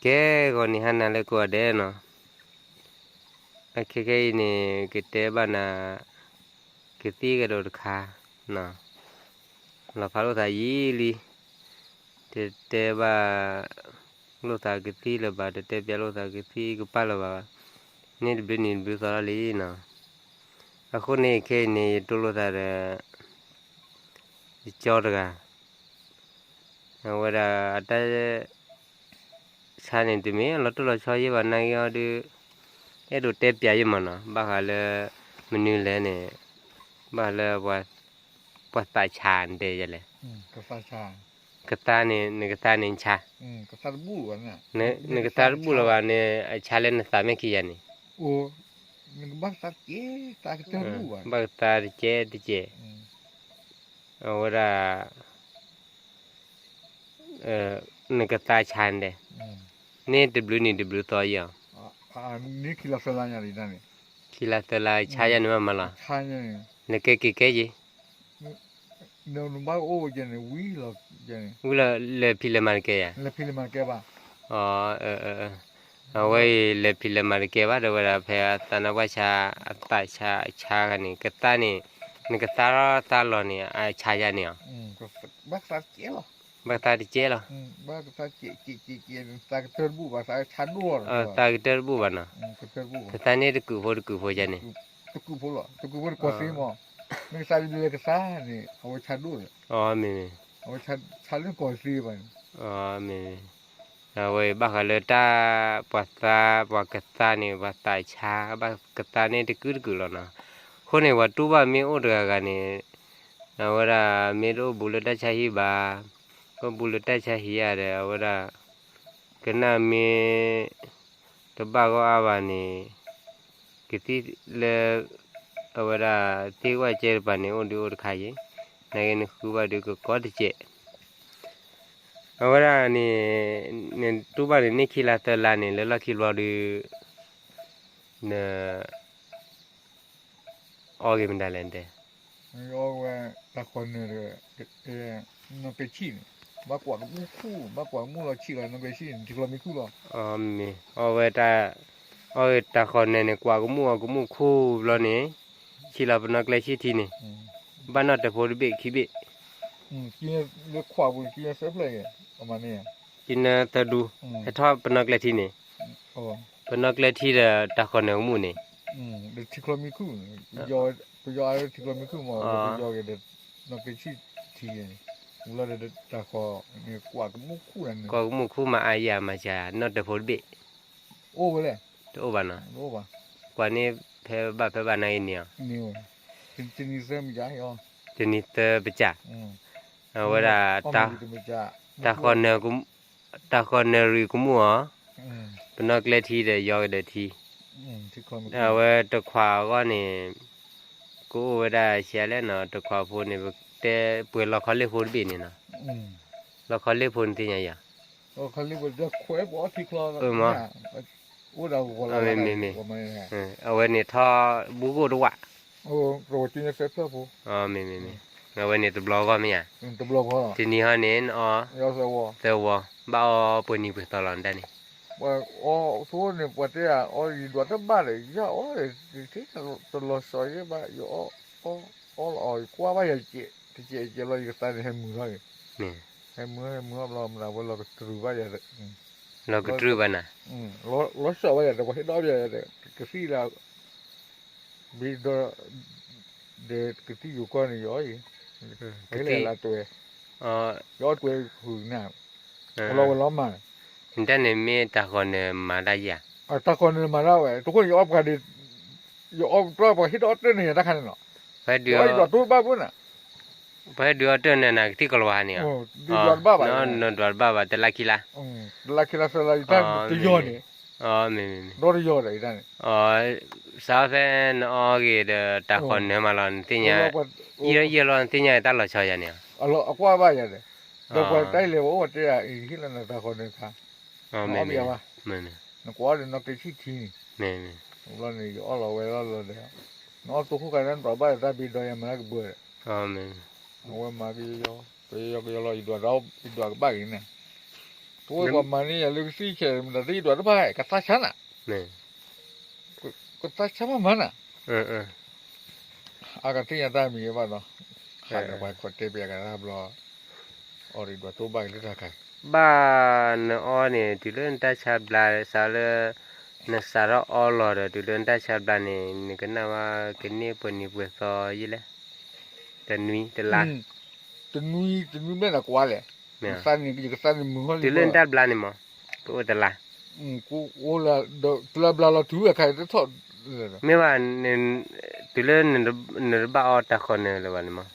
ကဲဂီၤနံၤဟါနၤလၢကိးဂၤဒဲးနီၤ, အခဲခဲအံၤန့ၣ် ကတဲဘၣ်နၤ ကသံၣ်ကဒီးတခါ, လီၤဖးလိာ်သးယံာ်လံ, တတဲဘၣ်လိာ်သးကသံၣ်လၢၤဘၣ်, တတဲပၠးလိာ်သးကသံၣ်ကပၢ်လၢၤဘၣ်, န့ၢ်တဘျုးနံၤတဘျုးသီလီၤလံနီၤ. အဃိန့ၣ်ခဲအံၤန့ၣ် ယတိၢ်လိာ်သးဒီး ယကၠီတဂၤ အဝဲဒၣ်အတၢ် ဆါန့ၣ် တမ့ၢ်လီၤတိၢ်လီၤဆီယဲၢ်ဘၣ် နာ်က့အီၤဒုး အဲၣ်ဒိးတဲပၠးယဲၢ်မးနီၤ, ဘၣ်ဃးလၢ မနုၤလဲၣ်န့ၣ် ဘၣ်ဃးလၢ ပှၤသးဆါတဲယဲၢ်လဲၣ်, ကသါန့ၣ် နကသါန့ၣ်ဆါ, နကသါတဘူၣ်လၢၤဘၣ်န့ၣ် အဆါလၢနသးမဲာ်ခံယၤန့ၣ်, ဘၣ်ကသါတကဲတကဲ, အဝဲဒၣ် နကသါဆါဒဲး, န့ၢ်တဘျုးနံၤတဘျုးသီယဲၢ်အီၤ, ခံလါသၢလါဆါယၤန့ၣ်မးမးလီၤ, နကဲက့ၤကဲယ့ၤ, ဝံၤလီၤလဲၤဖံးလဲၤမၤတကဲယၤ, အဝဲအံၤလဲၤဖံးလဲၤမၤတကဲဘၣ် ဒီးဝဲဒၣ်ဖဲအသးနါပှၢ်ဆါ အသးဆါအဆါဂၤန့ၣ် ကသါန့ၣ် နကသါထီၣ်သါလီၤန့ၣ် အဆါယၤန့ၣ်အီၤ, ဘၣ်ကသါတကဲလီၤ, သးကတၢၢ်တဘူၣ်ဘၣ်နီၤ, ကသါန့ၢ်တကုာ်ဖိတကုာ်ဖိယၤန့ၣ်, တကုာ်ဖိလီၤ, တကုာ်ဖိတကွီၤသ့မး, မ့ၢ်ကသါလဲၤကသါန့ၣ် အဝဲဆါဒိၣ်လီၤ, မ့ၢ် အဝဲဆါလၢကွီၤသ့ဘၣ်န့ၣ်, မ့ၢ် အဝဲဘၣ်ဃးလၢတၢ်ပှၤသါ ပှၤကသါန့ၣ် ပှၤသးဆါ ဘၣ်ကသါန့ၢ်တကုာ်တကုာ်လီၤနီၤ, အဃိန့ၣ် ပှၤတူၢ်ဘၣ်မ့ၢ်အိၣ်တဂၤဂၤန့ၣ် အဝဲဒၣ်မ့ၢ်တအိၣ်ဘူးလၢတၢ်ဆါဟံၣ်ဘၣ်, အိၣ်ဘူးလၢတၢ်ဆါဟံၣ်ဧါဒီး အဝဲဒၣ် ကနၣ်မ့ၢ် တဘၣ်ဂီၢ်အါဘၣ်န့ၣ် ကသံၣ်လၢ အဝဲဒၣ်သ့ၣ်ဝဲကဲတပၤန့ၣ် အိၣ်ဒုးအိၣ်တခါယံၤ, နာ်က့နဃုဘၣ်ဒုးကကီတစဲး, အဝဲဒၣ်န့ၣ် နတူၢ်ဘၣ်န့ၣ် န့ၢ်ခံလါသၢလါန့ၣ် လၢလီၢ်ခံဘျီဒုး န အီၣ်ဂ့ၤမတၤလဲၣ်တဲ, အီၣ်ဝဲတၢ်ဃီနၢၤဒီး နီၢ်ကဲဆံၣ်န့ၣ်, ဘၣ်ကွၢ်ကမူၣ်ခူၣ် ဘၣ်ကွၢ်ကမူၣ်လီၤဆံၣ်လီၤ နီၢ်ကဲဆံၣ်န့ၣ် ထံချီမံၤခူၣ်လီၤ, မ့ၢ် အီၣ်ဝဲ အီၣ်ဂ့ၤတၢ်ဃီနၢၤန့ၣ် ကွၢ်ကမူၣ်အီၤကမူၣ်ခူၣ်ဘျီန့ၣ် ဆံၣ်လီၤပနီၣ်ကျဲဆံၣ်ထံန့ၣ်, ဘၣ်နီၣ်တဖိတဘ့ၣ်ခံဘ့ၣ်, လၢခွးပူၤ ကံနသၢဒူ ဟဲထီၣ်ပနီၣ်ကျဲထံန့ၣ်, ပနီၣ်ကျဲထံဒီးတၢ်ဃီနၢၤကမူၣ်န့ၣ်, ထံချီမံၤခူၣ်, ပယီၤအါထံချီမံၤခူၣ်မး ပယီၤက့ၤဒီး နီၢ်ကဲဆံၣ်ထံန့ၣ်, လီၤဒီးတၢ်ဃီန့ၣ် ကွၢ်ကမူၣ်ခူၣ်နၤန့ၣ်, ကွၢ်ကမူၣ်ခူၣ်မၤအါယၤမၤစၢၤ နီၣ်တဖိတဘ့ၣ်, အိၣ်ဝဲလဲၣ်, တအိၣ်ဘၣ်နီၤ, ကွၢ်န့ၢ်ဖဲဘၣ်ဖဲဘၣ်နာ်အံၤန့ၣ်အီၤ, တနံၤသၢပစၢ်, အဝဲဒၣ် တၢ်ဃီနၢၤ တၢ်ဃီနၢၤရံၣ်ကမူၣ်အီၤ, ပနီၣ်ကျဲထံဒီးယီၤကဒီးထံ, အဝဲတခွးအဂီၢ်န့ၣ် ကအိၣ်ဝဲဒၣ်ဆံးလဲၣ်နီၤ, တခွးဖိန့ၣ် ပတဲပှဲၤလီခီလ့ၣ်ဖိတဘ့ၣ်န့ၣ်နီၤ, လီခီလ့ၣ်ဖိန့ၣ်သ့ၣ်ညါယၤ, မ့ၢ် အဝဲန့ၣ်ထီၣ်ဘူးကအိၣ်တဝး, မ့ၢ်မ့ၢ်, အဝဲန့ၣ်တဘျီဂီၢ်မ့ၢ်ဧါ, တနံၤဟီန့ၣ် နအီ သၢဝီ, ဘၣ်အီပှဲၤနံၤပှဲၤသီလီၤနတၢ်န့ၣ်, အီသိန့ၣ် ပှၤတဲအီ ယဒွးတဘၣ်ဒီး ယအီဒီး တလီၤစီၤယဲဘၣ် ယအီ အီလီၤအီ ယကွၢ်ဘၣ်ယၤတစဲးတစဲးလီၤ ယကသါန့ၣ် ဟဲမုာ်ထီၣ်က့ၤ, ဟဲမုာ်ထီၣ်ဟဲမုာ်ထီၣ်ဘျီ မတၤဝဲလီၤကတြူာ်ဘၣ်ယၤ, လီၤကတြူာ်ဘၣ်နၤ, လီၤစီၤဘၣ်ယၤဒီး ပှၤဟ့ၣ်ဒီးဘၣ်ယၤဒီး ကသံၣ်လၢ ဘ့ဒီး ဒီးကသံၣ်ယိၤကီၢ်န့ၣ် ယအီအံၤ, ကသံၣ်လၢအတွဲ, ယအီတွဲဃုာ်နၤ, လီၤဝဲလီၤမၢ်, နတၢ်န့ၣ်မ့ၢ်တၢ်ဃီနၢၤမၤတၢ်ယၤ, တၢ်ဃီနၢၤမၤတၢ်ဝဲ တဃိန့ၣ် ယအီပှၤဒ့, ယအီပှၤဟ့ၣ်ဒီးအီတၢ်န့ၣ် ယတၢ်ခါန့ၣ်လီၤ, ပှၤဟဲဒုးအီတၢ်နၤ ကသံၣ်ကီၤလၤဝါန့ၣ်, နဒွးတဘၣ်ဘၣ် တလါခံလါ, တလါခံလါသၢလါ ယတၢ်တယီၤန့ၣ်, မ့ၢ်မ့ၢ်မ့ၢ်, ဒီတယီၤဒီးယတၢ်န့ၣ်, စးဖဲနအီဂ့ၤဒီးတၢ်ဃီနၢၤမးလီၤ နသ့ၣ်ညါ, ယံာ်လီၤနသ့ၣ်ညါတၢ်လီၤဆီယၤန့ၣ်, အကွၢ်ဘၣ်ယၤဒီး, ဒီးပှၤတၢ်လဲၤဝဲအိၣ်တဲယၤ အံၤဟ့ၣ်လီၤနတၢ်ဃီနၢၤခါ, နအီၣ်ဘၣ်ယၤဘၣ်, နကွၢ်ဒီးနီၣ်ကဲဆံၣ်ထံန့ၣ်, ဘျီန့ၣ် ယအီၣ်လီၤဝဲလီၤလီၤဒီး, နအီၣ်သိခိၣ်ခါန့ၣ် နဒွးဘၣ်ဒီးတၢ်ဘ့ဒီးယၤမၤတၢ်ကဘၢဒီး, အဝဲမၤကယီကယီကယီလီၤ ယဒွးကဘၣ်က့ၤန့ၣ်, ပဝဲပှၤမၤန့ၢ်ယၤလၢကသံၣ်ဆဲး မတၤသ့ၣ်ဒွးတဖၣ် ကသါဆါနၤ, ကသါဆါမးမးနၤ, အကသ့ၣ်ညါတၢ်မံၤဘၣ်နီၤ, ဟးဒီးပှၤခိးတဲပယၤကတၢၢ်ဘျီ, အီၣ်ဒံးဒွးတိၢ်ဘၣ်က့ၤလၢတၢ်ခါ, ဘၣ်နအီန့ၣ် တုၤလၢနတၢ်ဆါဘျါစးလၢ နစးထီၣ်အီလီၤဒီး တုၤလၢနတၢ်ဆါဘျါန့ၣ် နကနၣ်ဘၣ်ကန့ၢ်ပှဲၤနံၤပှဲၤသီယဲလဲၣ်, တနွံတလါ, တနွံတနွံဘျဲၣ်နကွၢ်လဲၣ်, နကသါန့ၣ်ယကသါန့ၣ်မုၢ်ဟီၣ်လံ, တုၤလၢနတၢ်ဘျါန့ၣ်မး, ပအိၣ်တလါ, အိၣ်လၢတလါဘျါလီၤတုၤအခါတထီၣ်, မ့ၢ်ဘၣ်, တုၤလၢ နတဘၣ်အီတၢ်ဃီနၢၤလၢၤဘၣ်န့ၣ်မး,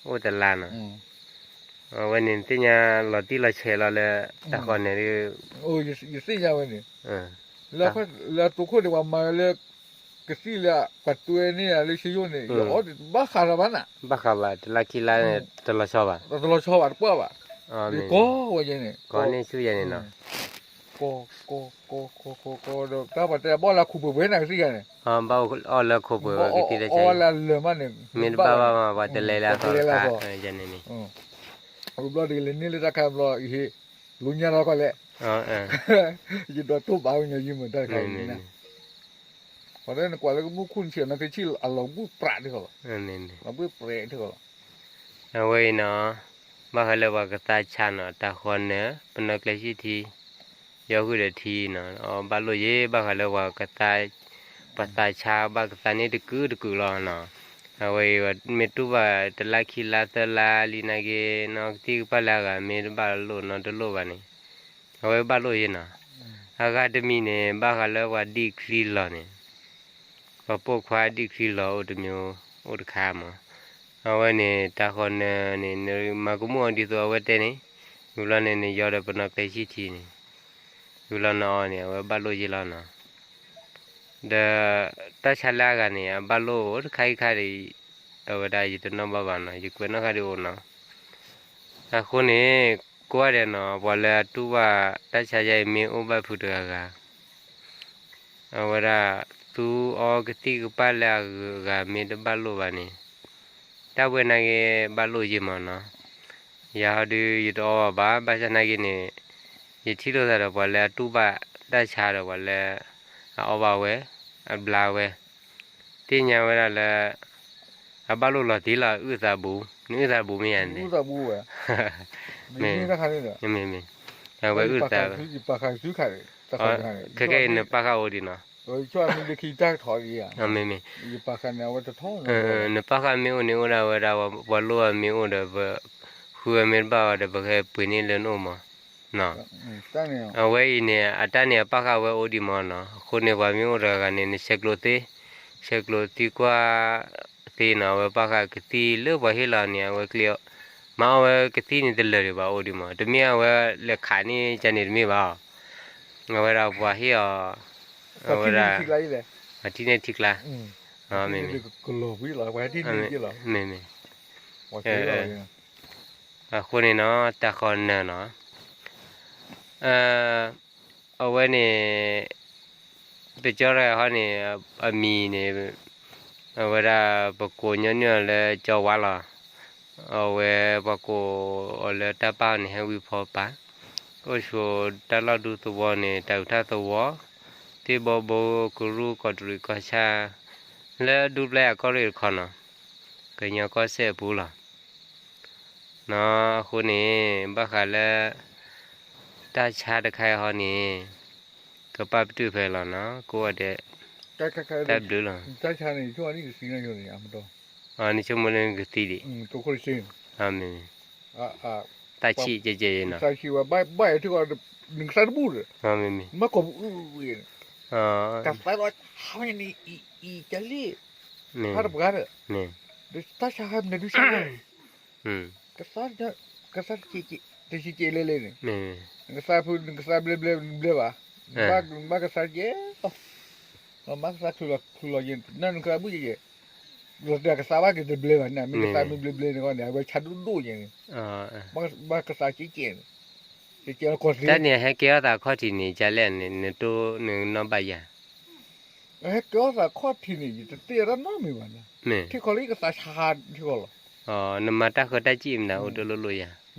အိၣ်တလါနီၤ, အဝဲန့ၣ်နသ့ၣ်ညါလီၤတံၢ်လီၤဆဲးလီၤလၢတၢ်ဃီနၢၤဒ်, ယသ့ၣ်ညါဝဲန့ၣ်, လၢတိခိၣ်န့ၣ် ပှၤမၤလၢ ကသံၣ်လၢပှၤတွဲန့ၢ်ယၤလၢဆ့ယိၣ်န့ၣ် ယအီၣ်ဘၣ်ဃးဒီးဘၣ်နၤ, ဘၣ်ဃးဘၣ် တလါခံလါန့ၣ် တလီၤဆီဘၣ်, တလီၤဆီဘၣ်တပှၢ်ဘၣ်, ယကိးဝဲယဲန့ၣ်, ကိးန့ၢ်ဆူယဲန့ၣ်နီၤ, ကိး ကိး ကိး ကိး ကိး ဒီးတၢ်ပှၤတဲဘၣ်လၢခိၣ်ပှဲၤပှဲၤနၤကသံၣ်ဂၤန့ၣ်, ဘၣ်အီၣ်လၢခိၣ်ပှဲၤဝဲကသံၣ်လၢဆ့ယိၣ်, အီၣ်ဝဲလၢလၢာ်မးန့ၣ်, မ့ၢ်တဘၣ်ဘၣ်မး ပှၤတလဲၤလၢအသီတခါ, ယဲန့ၣ်န့ၣ်, အဘျီတကလဲၤန့ၢ်လၢတၢ်ခါဘျီ ယဟ့ၣ် လိညါလီၤကီးလဲၣ်, ယဒွးတိၢ်ဘၣ်ဝဲညီယံၤမုၢ်တၢ်တခါ, အဃိန့ၣ်ကွၢ်လၢကမူခိၣ်နဆံးနီၤ ကဆံၣ်အလီၤဘှံးပြးထံၣ်ဃီလီၤ, လီၤဘှံးပြးထံၣ်ဃီလီၤ, အဝဲအံၤနီၤ, ဘၣ်ဃးလၢပှၤကသါဆါနီၤ တၢ်ဃီနၢၤ ပနီၢ်ကျဲစံၣ်ထံ ယီၤဃုာ်ဒီးထံနီၤ အဘၣ်လိၣ်ယဲ ဘၣ်ဃးလၢပှၤကသါ, ပှၤသးဆါဘၣ်ကသါန့ၣ်တကုာ်တကုာ်လီၤနီၤ, အဝဲအံၤမ့ၢ်တူၢ်ဘၣ်တလါခံလါသၢလါလံနာ်က့ နီၢ်ကသံၣ်ကပၣ်လၢအဂၤမ့ၢ်တဘၣ်လိၣ်နီတလိၣ်ဘၣ်န့ၣ်, အဝဲဘၣ်လိၣ်ယဲနီၤ, အဂၤတမံၤန့ၣ် ဘၣ်ဃးလၢပှၤဒံၣ်ချံလီၤန့ၣ် ပှၤပိာ်ခွါဒံၣ်ချံလီၤအိၣ်တမျိုး, အိၣ်တခါမး, အဝဲန့ၣ် တၢ်ဃီနၢၤန့ၣ် နမၤကမူၣ်အီၤဒ်သိးအဝဲတဲန့ၣ်, ဝံၤဘျီန့ၣ် နယီၤဒီးပနီၢ်ကျဲစံၣ်ထံန့ၣ်, ဝံၤဘျီနအီၤန့ၣ် အဝဲဘၣ်လိၣ်ယဲလီၤနီၤ, ဒီးတၢ်ဆါလၢအဂၤန့ၣ် အဘၣ်လိၣ်အိၣ်တခါအံၤခါဒီး အဝဲဒၣ်ယတနီၣ်ဘၣ်ဘၣ်နီၤ ယကွဲးနီၣ်ဃာ်ဒံးအိၣ်နီၤ, အဃိန့ၣ် ကွၢ်ဒဲးနီၤ ပှၤလၢအတူၢ်ဘၣ်တၢ်ဆါယါအံၤမ့ၢ်အိၣ်ဘၣ်ဖုးတဂၤဂၤ အဝဲဒၣ် သူအီကသံၣ်ကပၣ်လၢအဂၤမ့ၢ်တဘၣ်လိၣ်ဘၣ်န့ၣ်, တၢ်ဝဲနာ်က့ဘၣ်လိၣ်ယဲမးနီၤ, ယၤဟီဒုးယတအီဘၣ်ဘၣ်, ဘၣ်ဆၣ်နာ်က့န့ၣ် ယထံၣ်လိာ်သးဒီးပှၤလၢအတူၢ်ဘၣ်တၢ်ဆါဒီးပှၤလၢ အအီဘၣ်ဝဲ, အဘျါဝဲ, သ့ၣ်ညါဝဲဒၣ်လၢ အဘၣ်လိၣ်လီၤတံၢ်လီၤ အုၣ်သးဘူး, နအုၣ်သးဘူးမ့ၢ်ယၤန့ၣ်, မ့ၢ်, မ့ၢ်, အဝဲအုၣ်သး, ခဲကနပာ်ဃာ်အိၣ်ဒံးနီၤ, မ့ၢ်မ့ၢ်, နပာ်ဃာ်မ့ၢ်အိၣ်န့ၣ်အိၣ်ဒၣ်ဝဲဒၣ် ပှၤလိၣ်အမ့ၢ်အိၣ်ဒီး ပဃုအမ့ၢ်တဘၣ်ဝဲဒီး ပဃဲပှ့ၤန့ၢ်လၢနအိၣ်မး, အဝဲအံၤန့ၣ် အတၢ်န့ၣ်အပာ်ဃာ်ဝဲအိၣ်ဒံးမးနီၤ, အဃိန့ၣ် ပှၤမ့ၢ်အိၣ်တဂၤဂၤန့ၣ် နဆဲးကျိးသ့, ဆဲးကျိးသံကွၢ်သ့နီၤ, အဝဲပာ်ဃာ်ကသံၣ်လၢပှၤဟ့ၣ်လီၤန့ၣ် အဝဲကျဲး, မၤအီၣ်ဝဲကသံၣ်န့ၣ်တလၢာ်ဒံးဘၣ်အိၣ်ဒံးမး, တမ့ၢ်အဝဲလဲၤခးန့ၢ်ကန့ၣ်တမ့ၢ်ဘၣ်, အဝဲဒၣ်ပှၤဟ့ၣ်အီၤ, အဝဲဒၣ်, အထံန့ၢ်ထံကျါ, မ့ၢ်, မ့ၢ်, အဃိန့ၣ်နီၤ တၢ်ဃီနၢၤနီၤ, အဝဲန့ၣ် တကီတဂၤဟီန့ၣ် အမံၤန့ၣ် အဝဲဒၣ်ပကိးညီနုၢ်အီၤလၢကၠီဝါလီၤ. အဝဲပှၤကိးအီၤလၢတၢ်ပၢ်န့ၣ် ဟဲဝံဖီပာ်, အိၣ်ဆိးတၢ်လီၢ်ဒူသဝီန့ၣ် တၢ်အုးထၣ်သဝီ, သ့ၣ်ဘီဘိကရူၢ်ကီးတရံးကီၢ်ဆၣ်, လၢဒူပျဲၢ်အကီၢ်ရ့ၣ်တခီနီၤ, ကညီကီၢ်စဲၣ်အပူၤလီၤ. နီၤ အဃိန့ၣ် ဘၣ်ဃးလၢ တၢ်ဆါတခါအံၤဟီန့ၣ် ကပာ်ပတုာ်ဖဲလီၤနီၤ ကိးဂၤဒဲး တၢ်ဘျုးလီၤ. နဆိကမိၣ်လၢနကသံဒံး, မ့ၢ်, တၢ်ဆံးကဲကဲနီၤ, မ့ၢ်, မ့ၢ်, ကသါဒီး မ့ၢ်, တၢ်ဆါဟဲမနုၤဒုးဆါ, ကသါ, ကသါတကဲးကဲး, ကသါဖု နကသါဘျဲဘျဲ နဘျဲဘၣ်, ဘၣ်ကသါကဲး, မ့ၢ်ကသါချုးလီၤချုးလီၤယဲၢ် နနကသါဘုၣ်ကဲးကဲး, လီၤတကသါဘၣ်က့ၤတဘျဲဘၣ်န့ၣ် မ့ၢ်ကသါမ့ၢ်ဘျဲဘျဲန့ၣ်ဃီန့ၣ် အဝဲဆါဒိၣ်ဒိၣ်ယဲၢ်န့ၣ်, ဘၣ်ကသါကဲးကဲးန့ၣ်, ကဲးကဲးလီၤကီၢ်သ့, တၢ်န့ၣ်ဟဲကဲထီၣ်သးခီၣ်ထံးန့ၣ် ကလဲၣ်န့ၣ် နတိၢ်နနီၢ်ဘၣ်ယၤ ဟဲကဲထီၣ်သးခီၣ်ထံးန့ၣ် ယတသ့အတၢ်နီတမံၤဘၣ်န့ၣ်, ထံၣ်ခီလၢယကသးဆါထံၣ်ခီလီၤ, နမၤတၢ်ဃၢတၢ်စံၣ်မနုၤအိၣ်တလိၣ်လိၣ်ယၤ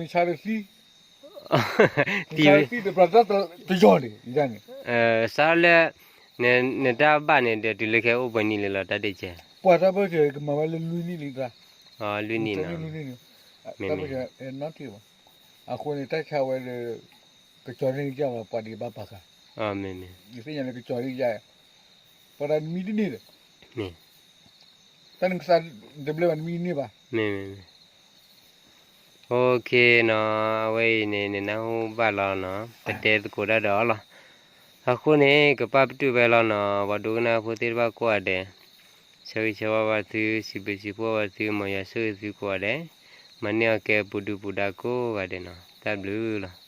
မ့ၢ်ဆါလၢသံ, သံ, မ့ၢ်ဆါလၢသံတဘျီတၢ်တယီၤန့ၣ်, ယန့ၣ်, စးလၢ နတၢ်ဘၣ်န့ၣ်ဒီး တုၤလၢခဲအိၣ်ပှဲၤနံၣ်လံလီၤ တၢ်ဒ့ၣ်ကဲ, ပှၤတၢ်ပၢၢ်ဆၢကမၤဝဲလၢလွံၢ်နံၣ်လံတၢ်, လွံၢ်နံၣ်နီၤ, တၢ်ပၢၢ်ဆၢနီတဘၣ်, အဃိန့ၣ် တၢ်ဆါဝဲဒီး ကကၠီၤန့ၢ်ကစၢ်ဝဲ ပှၤဒံးဘၣ်ပာ်ဃာ်, ယသ့ၣ်ညါလၢကကၠီၤန့ၢ်ကစၢ်, ပှၤတၢ်နမံတန့ၢ်ဒီး, တၢ်နကစၢ်တဘျဲၣ်ဘၣ်နမံတန့ၢ်ဘၣ်, မ့ၢ် OKနီၤ, အဝဲအံၤန့ၣ် နနၢ်ဟူဘၣ်လီၤနီၤ, ပတဲသကိးတၢ်ဒီးအီၤလီၤ. အဃိန့ၣ် ကပာ်ပတုာ်ဝဲလီၤနီၤ, ပှၤဒိကနၣ်ဖိသ့ၣ်တဖၣ်ကိးဂၤဒဲး, ဆၢဂ့ၤဆၢဝါဘၣ်သု, စံးဘျုးစံးဖှိၣ်ဘၣ်သု, မ်ယွၤဆိၣ်ဂ့ၤသုကိးဂၤဒဲး, မၤန့ၢ်အီၣ်ကဲပူၤဒုၣ်ပူၤဒါကိးဂၤဒဲးနီၤ, တၢ်ဘျုးလီၤ.